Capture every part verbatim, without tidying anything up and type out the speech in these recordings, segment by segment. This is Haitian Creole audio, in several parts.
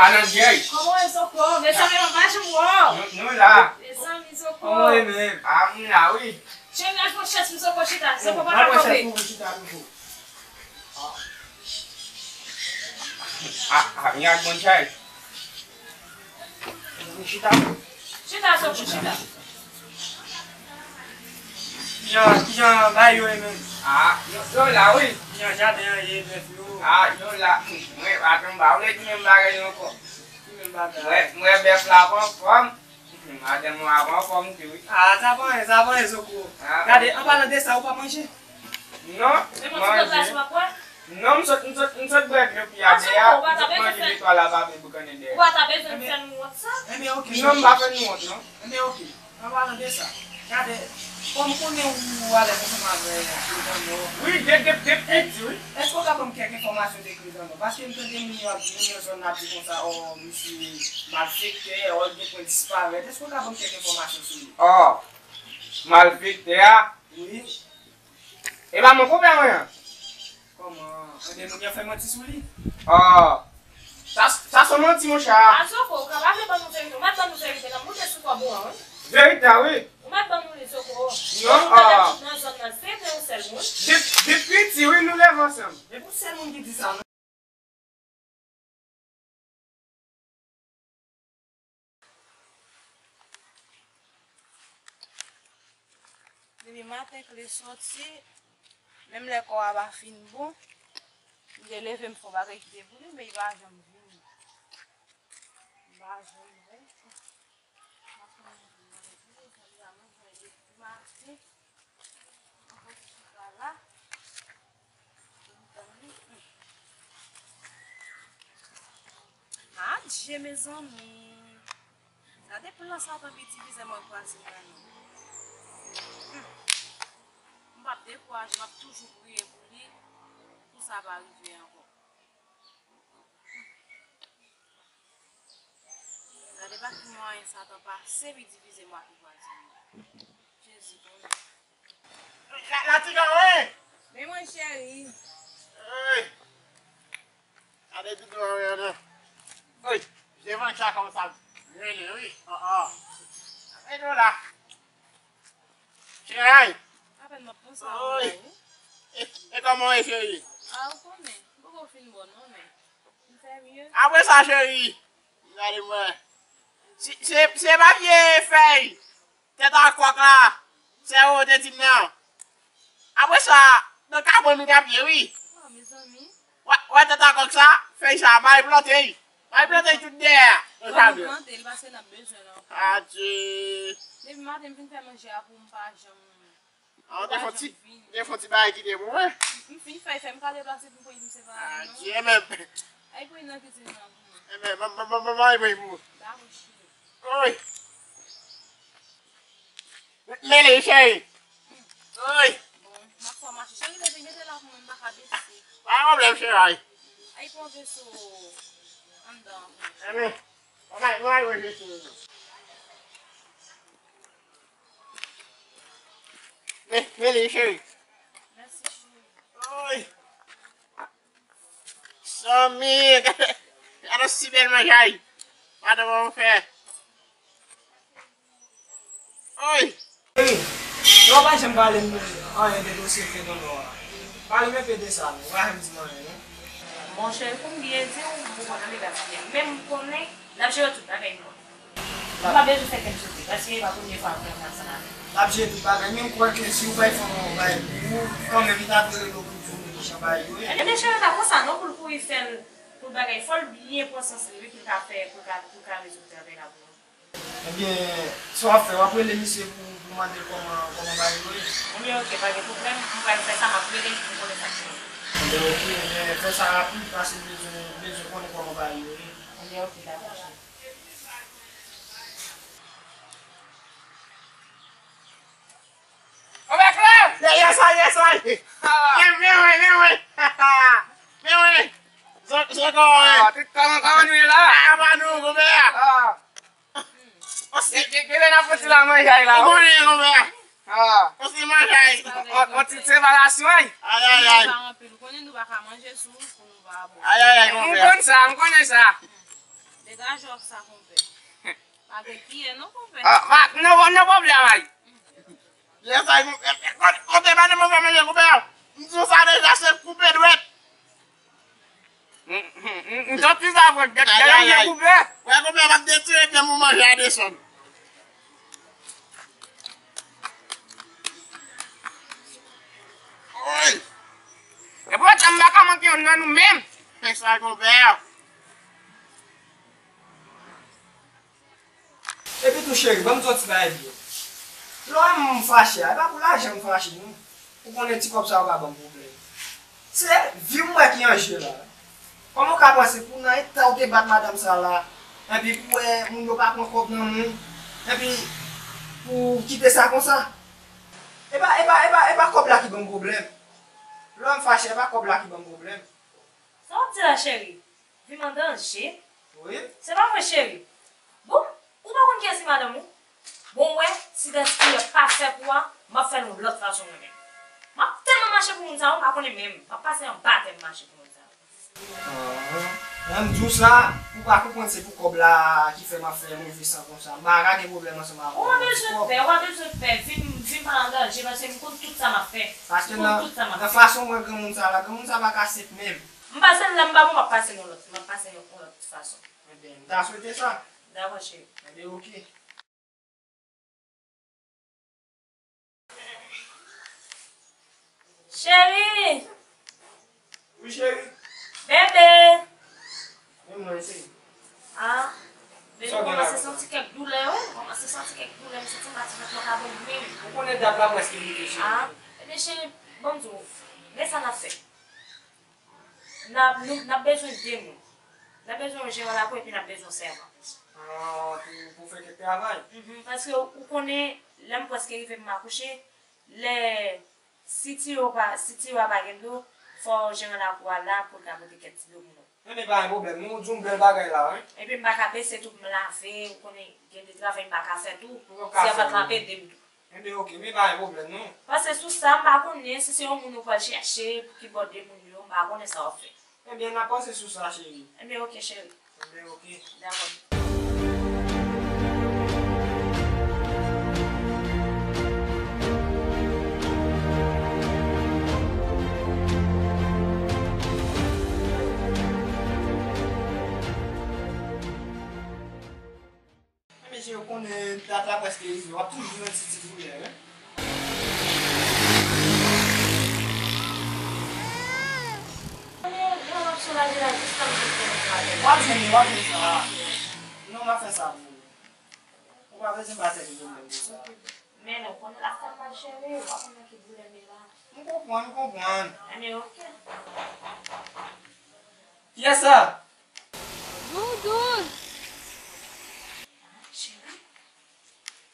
Alandyèy. Kòman w ye, Zoko? Mezanmi, mwen pa janm wè w. Nou, nou la. Mezanmi, Zoko. Kòman w ye menm? A, m la, wi. Cheri, al pran chèz pou Zoko chita. Zoko pa ka kanpe. A, a, a, mi ak bon chay. Chita. Chita, Zoko, chita. Kijan, kijan bagay yo ye menm? A, yo, yo la, wi. Kijan jaden an ye, bèf yo? A, yo la. Mwen, atann, m pa vle di menm bagay yo ankò. Ki menm bagay? Mwen, mwen, bèf la pa anfòm. Madanm ou ap anfòm tou, wi. A, sa pa anyen, sa pa anyen, Zoko. A. Gade, an palan de sa, ou pa manje? Non, manje. Non, m sot, m sot, m sot bwè dlo pi a dèyè, m sot manje de twa lavabe boukannen dèyè. Ou pa ta bezwen fè nou wont sa? Enben, oke. Non, m pa fè nou wont, non. Enben, oke. An palan de sa, gade, kòm m konnen ou alèz ansanm avèk Clédano. Wi, de, de, de piti, wi. Èske w ka ban m kèk enfòmasyon de Clédano? Paske m tande moun yo ap, moun yo zòn ap di konsa, o, misye malfektè, o, l gen pwen disparèt. Èske w ka ban m kèk enfòmasyon sou li? O, malfektè a? Wi. E pa mwen konpè mwen an? Kòman? Enben, moun yo fè manti sou li? O, sa, sa se manti, monchè. A, Zoko, ou ka pa vle ban nou verite. Ou mèt ban nou verite, n ap moute sou kòb ou an, wi. Verite a, wi. Ou mèt ban nou li, Zoko. Non, ou mèt a, nan zòn nan, se te yon sèl moun. De, de piti, wi, nou leve ansanm. E pou sèl moun ki di sa, non? Depi maten, Klé soti, menm lè kò a pa fin bon, m te leve m fè yon bagay ki te pou li, men li pa janm vini. M pa janm wè. M ap tann li pou mwen vini, sa li a manje depi maten. Mwen fòk chita la. Adje, mezanmi. Gade plan Satan ap itilize mwen pou Azilano. Hmm. M p ap dekouraje, m ap toujou priye pou li, pou sa pa rive ankò. Gade pa ki mwayen Satan pase pou l divize mwen ak vwazen. Jezi konnen. La, la, ti gawen! Men mwen, cheri. Ey! Gade ti gawen an non. Ey! Devan chak an sa rele, wi. An, an. Ey, nou la. Cheri! Apèn m ap panse a ou la, wi. E, e kòman w ye, cheri? A, ou konnen. M poko fin bon, non, men m fè mye. Apre sa, cheri, gade mwen. Se, se, se pa vye fèy tèt a kòk la, sè ou te di m nan. Apre sa, nan kabann nou t ap ye, wi. O, mezanmi. Wè, wè tèt a kòk sa, fèy sa, m al plante l. M al plante l tout dèyè a. Fò nou plante l, paske n ap bezwen l ankò. Adje. Depi maten m fin fè manje a pou m pa janm A, ou te fè ti, te fè ti bagay ki te bon, wi. M fin fè, fè m ka deplase pou m pote misye pa non. Adje, men. Ay, pote nan kizin nan pou mwen. Enben, m, m, m, m, m, ay, pote pou ou. Dakò, cheri. Oy. Mele, cheri. Oy. Bon, m ap fè w mache. Cheri, leve, mete la pou mwen, m pa ka bese. Pa gen pwoblèm, cheri. Ay, pran veso anndan. Enben. Mwen, mwen, mwen, mwen, mwen. Men, men li, cheri. Mèsi, cheri. Oy. Zanmi, gade, gade yon si bèl manjay. Madanm an fè. Oy. Cheri, si w pa janm pale m anyen de dosye Fedonò a, pale m enpe de sa, non. Ou pa janm di m anyen, non. Monchè, pou m byen di w, m poko tande gaspiye. Men m konnen n ap jere tout bagay, non. M pa bezwen fè kè m sote, paske e pa premye fwa m fè sa. N ap jere tout bagay, men m kwè ke si w bay fanm an yon bagay pou ou, kanmenm, li t ap rele w pou l di w mete chan bay yo, wi. Ebyen, cheri, pa konsa non, pou l kouri fè l, pou l bagay, fò l byen pran sans li, wi, pou l ka fè, pou l ka, pou l ka rezoud travay la pou ou. Ebyen, sa w ap fè, w ap rele misye pou, pou mande l kòman, kòman bagay yo ye. Ebyen, oke, pa gen pwoblèm, m pral fè sa, m ap rele l pou m konnen sa k fèt. Ebyen, oke, ebyen, fè sa rapid, paske m bezwen, bezwen konnen kòman bagay yo ye. Ebyen, oke, dakò, cheri. Konbè Klè! Ye, yes, I, yes, I. Ah. Ye, men wi, men wi. Men wi. Zon, zon kò, wi. Ah, tout kòman, kòman nou ye la? Ah, pa nou, konbè. Ah. Osi. Gen, gen, gen lè n ap fè ti la manjay la, wi. Ou konnen, konbè. Ah. Osi manjay. On, on ti separasyon, wi. Ay, ay, ay. Pa anpil, ou konnen nou pa ka manje sou, pou nou pa bwè. Ay, ay, ay, konbè. M konn sa, m konnen sa. Degaje w ak sa, konpè. Pa gen piyè non, konpè. Ah, pa, non, non, pwoblèm, ay. Lè sa, e, e, e, kote, kote madanm mwen fè manje, konpè? M di w sa deja, se koupe dwèt. M, m, m, m santi sa, frè. Gad, gad, ay, ay, ay, koupe. Wè, konpè, m ap detire pye m pou manje a desann. Oy! E pou otan m pa ka manke youn nan nou menm. Fè sa, konpè. Epi tou, cheri, ban m di w ti bagay byen. Lè w wè m fache a, e pa pou lajan m fache, non. Ou konnen ti kòb sa yo ka ban m pwoblèm. Se vi m wè ki an je la. Kòman w ka panse pou nan eta w te bat madanm sa la, epi pou wè moun yo pa pran kòb nan men w, epi pou w kite sa konsa? E pa, e pa, e pa, e pa kòb la ki ban m pwoblèm. Lè w wè m fache, e pa kòb la ki ban m pwoblèm. Sa w ap di la, cheri? Vi m an danje? Wi. Se pa vre, cheri? Bon, ou pa konn kiyès ki madanm ou? Bon, w wè, si gaspiyè pa fè pou a, m ap fè l yon lòt fason mwen menm. M ap tèlman mache pou moun sa yo, m pa konnen menm. M ap pase anba tè m mache pou moun sa yo. Anhan. Lè m di w sa, ou pa konprann se pou kòb la ki fè m ap fè move san konsa. M pa ka gen pwoblèm ansanm avè w. Ou pa bezwen pè, ou pa bezwen pè. Vi m, vi m pa an danje, paske m konn tout sa m ap fè. Paske nan, nan fason m wè granmoun sa la, granmoun sa pa ka senp menm. M pase l la, m pa bon, m ap pase l yon lòt, m ap pase l yon lòt fason. Ebyen, m ta swete sa. Dakò, cheri. Ebyen, oke. Cheri! Wi, cheri. Bebe! Menm mwen, cheri. Ah, bebe, m kòmanse santi kèk doulè, wi. M kòmanse santi kèk doulè, m santi m pa ti jan mwen ka bon menm. Ou konnen dat la prèske rive, cheri. Ah, ebyen, cheri, ban m di w, men sa n ap fè. N ap, nou, n ap bezwen de moun. N ap bezwen yon jeran lakou epi n ap bezwen yon sèvan. Ah, pou, pou fè kèk travay? Mhm, paske ou konnen, lè m prèske rive m akouche, lè, si tiyo pa, si tiyo a pa gen dlo, fò jeran lakou a la pou l ka pote kèk ti dlo pou nou. Ebyen, pa gen pwoblèm. Nou di yon bèl bagay la, wi. Epi m pa ka bese tou pou m lave, ou konnen gen de travay m pa ka fè tou. Si a pa t la ap ede m tou. Ebyen, oke, men pa gen pwoblèm, non. Panse sou sa, m pa konnen si se yon moun ou pral chèche pou ki bò de moun yo, m pa konnen sa w ap fè. Ebyen, n a panse sou sa, cheri. Ebyen, oke, cheri. Ebyen, oke. Dakò. Mesye, ou konnen dat la prèske rive, w ap toujou jwenn ti, ti doulè, wi. Konnen lè w ap soulaje la, jis tann pou fè yon travay. W ap jwenn li, w ap jwenn sa. Non, m ap fè sa pou ou. Ou pa bezwen ba tèt ou pwoblèm pou sa. Men non, konnen l ap fè mal, cheri, ou pa konnen ki doulè m ye la. M konprann, m konprann. Ebyen, oke. Kiyès sa? Doudou! Cheri,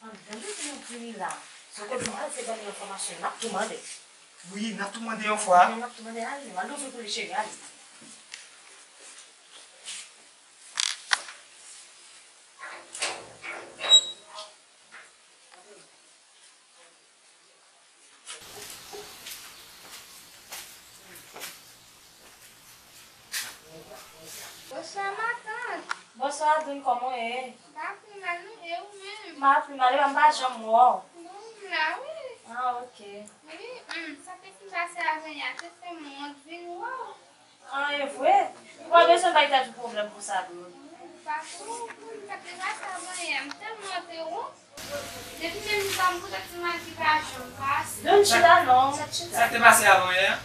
pandan nou te nan vini la, se w te di m al fè dènye enfòmasyon, n ap tou mande. Wi, n ap tou mande yon fwa. N ap tou mande, ale, al ouvri pou li, cheri, ale. Bonswa, matant. Bonswa, Doun, kòman w ye? M pa pi mal, non, e ou menm? M pa pi mal, e pa m pa janm wè w. Bon, m la, wi. Ah, oke. Wi, hum, sa te fin pase avanyè a, te fè m wont vin wè w. Ah, e vre? Ou pa bezwen bay tèt ou pwoblèm pou sa, Doun. Patwon, pou sa te pase avanyè, m tèlman te wont. Depi menm jou sa, m kontan ti mal ki pa janm pase. Doun, chita non. Sa k te pase avanyè a?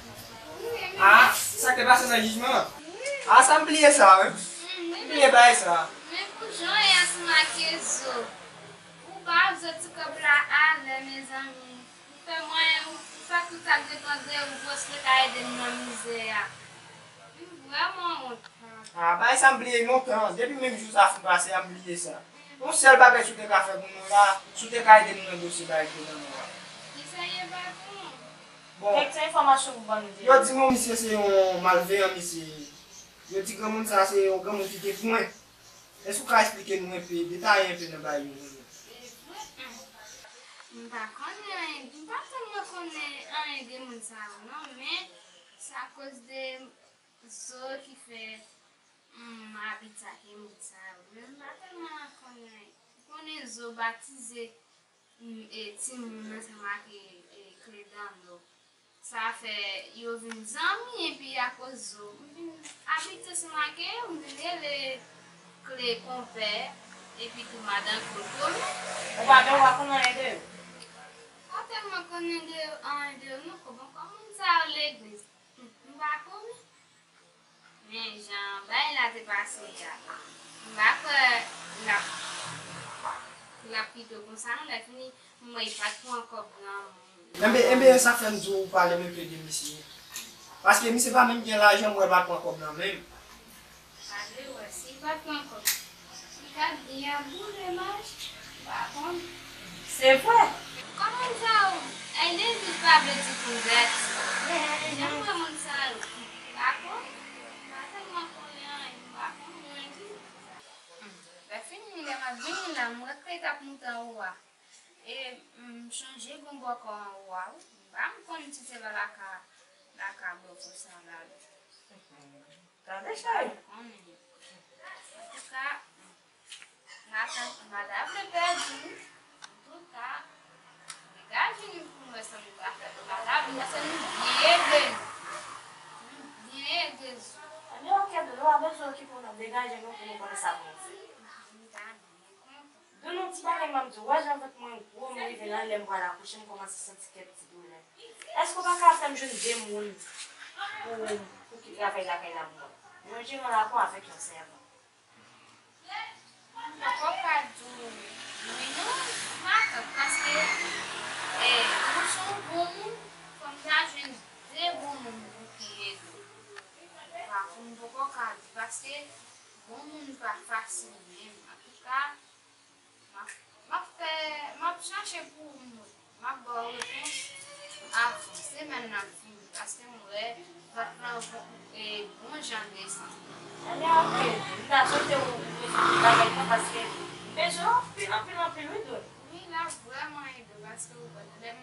Wi, men ah, sa k te pase nan jijman an? Wi. Ah, sa m bliye sa, wi. M bliye bagay sa. Men pou jan w ye ansanm ak Ezo, ou ba Ezo ti kòb la alè, mezanmi. Ou fè mwen, ou fè tout sa k depann de ou pou w ka ede m nan mizè a. M vrèman wont. Ah, bagay sa m bliye lontan. Depi menm jou sa fin pase a, m bliye sa. Yon sèl bagay si w te ka fè pou nou la, si w te ka ede nou nan dosye bagay ki te nan nou a. Kisa ye, patwon? Bon. Kèk ti enfòmasyon pou ban nou deja. Yo di nou misye se yon malveyan, misye. Yo di granmoun sa se yon granmoun ki te pwen. Èske w ka eksplike nou enpe, detaye enpe nan bagay yo? E vre, m pa konnen anyen, m pa tèlman konnen anyen de moun sa yo non, men se akoz de Zo ki fè M abitye ak moun sa yo, men m pa tèlman konnen, konnen zo batize, mm, e, timoun ansanm ak, e, e, kle dan do. Sa fè yo vin zanmi, epi akoz zo, m vin abitye ansanm ak yo, m vin rele kle konpè, epi tou madan Klod yo, men. Ou pa, ou pa konn anyen de yo? Pa tèlman konnen de yo, anyen de yo, non, kòman, kòman moun sa yo legliz? M pa konnen. Men jan bagay la te pase a, m pa kwè l ap, l ap kite w konsa non, lè fini, m wè li pa t pran kòb nan men w. Enben, enben, sa fè m di w pale m enpe de misye. Paske misye pa menm gen lajan, m wè l pa t pran kòb nan men m. Pale wè, si li pa t pran kòb. Li ka, li ap boule mach, m pa konn. Se vre. Kòman sa yo, ay, legliz pa vle di pou gratis. Jan m wè moun sa yo, m pa konn. M pa tèlman konnen anyen, m pa konn anyen di. Hmm. Lè fini, lè m ap vini la, m wè kle t ap moute anwo a. E, m chonje gen yon bòkò anwo a, wi. M pa m konn si se pa laka, laka bòkò sa la, wi. Tande, cheri. Antouka, m pa ta, m pa ta vle pèdi nou. Antouka, degaje nou pou m wè sa nou ka fè. M pa ta vle, paske nou byen ede nou. Nou byen ede nou. Ebyen, oke, nou pa bezwen okipe w, non, degaje nou pou nou konnen sa pou nou fè. M ta byen kontan. Doudou, ti bagay m ap di w, wè jan vant mwen gwo, m rive la, lè m pral akouche, m kòmanse santi kèk ti doulè. Èske w pa ka fè m jwenn de moun pou, pou ki travay lakay la pou mwen? Yon jeran lakay avèk yon sèvan. M poko ka di w wi non, matant, paske, eh, ou se yon bon moun, fò m ta jwenn de bon moun pou ki ede w. Pa, m poko ka di, paske bon moun pa fasil menm. Antouka, M ap, m ap fè, m ap chache pou ou, m ap ba w repons avan semèn nan fini, paske m wè vant lan bon, e, bon jan desann. Ebyen, oke, m ta swete w rezoud bagay lan, paske m bezwen w anpil, anpil, anpil, wi, Doudou. Wi, l ap vrèman ede w, paske w wè, lè m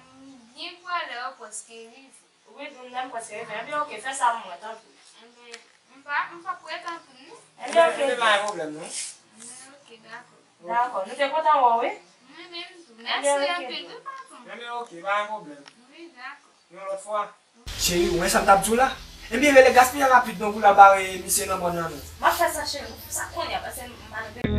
byen kwè lè w prèske rive. Wi, Doudou, lè m prèske rive. Ebyen, oke, fè sa pou mwen, tanpri. Ebyen, m pa, m p ap ret anpil, non. Ebyen, oke. Ebyen, pa gen pwoblèm, non. Ebyen, oke, dakò. Dakò, nou te kontan wè w, wi. Mwen menm tou. Mèsi anpil, wi, patwon. Ebyen, oke, pa gen pwoblèm. Wi, dakò. Yon lòt fwa. Cheri, ou wè sa m t ap di w la? Ebyen, rele Gaspiyè rapid non pou l al bare misye nan bòn nan, non. M ap fè sa, cheri. M ap fè sa kounye a, paske m pa nan